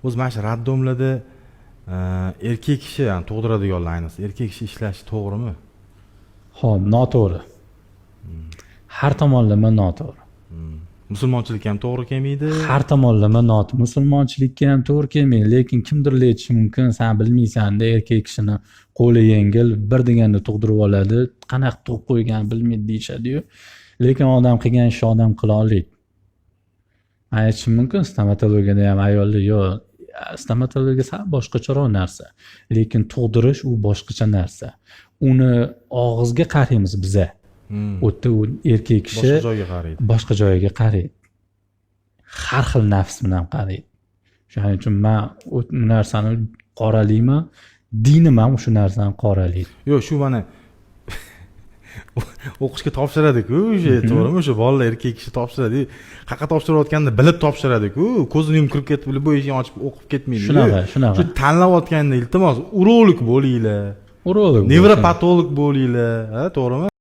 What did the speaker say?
O'zi mana shu роддом larda erkak kishi, ya'ni tug'diradiganlar, ayniqsa erkak kishi ishlashi to'g'rimi? Ho'p, noto'g'ri, har tomonlama noto'g'ri. Musulmonchilikka ham to'g'ri kelmaydi. Har tomonlama noto'g'ri, musulmonchilikka ham to'g'ri kelmaydi. Lekin kimdirlar aytishi mumkin, san bilmaysanda, erkak kishini qo'li yengil, bir deganda tug'dirib oladi, qanaqa tug'ib qo'yganini bilmaydi, deyishadiyu. Lekin odam qilgan ishni odam qila olmaydi. Man aytishim mumkin, stomatologiyada ham ayollar yo'q, stomatologiya sal boshqacharoq narsa, lekin tug'dirish u boshqacha narsa. Uni og'izga qaraymiz biza. U yerda u erkak kishi boshqa joyga qaraydi. Boshqa joyiga qaraydi, har xil nafs bilan qaraydi. Shuning uchun man u narsani qoralayman, dinim ham shu narsani qoralaydi. Yo'q, shu mana o'qishga topshiradiku o'sha, to'g'rimi? O'sha bolalar, erkak kishi topshiradi, qayerqa topshirayotganini bilib topshiradiku, ko'zini yumib kirib ketib, любой eshikni ochib o'qib ketmaydi. Shunaqa, shunaqa. Shu tanlayotganda, iltimos, urolog bo'linglar, urolog bo'lsin. Nevropatolog bo'linglar, ha, to'g'rimi?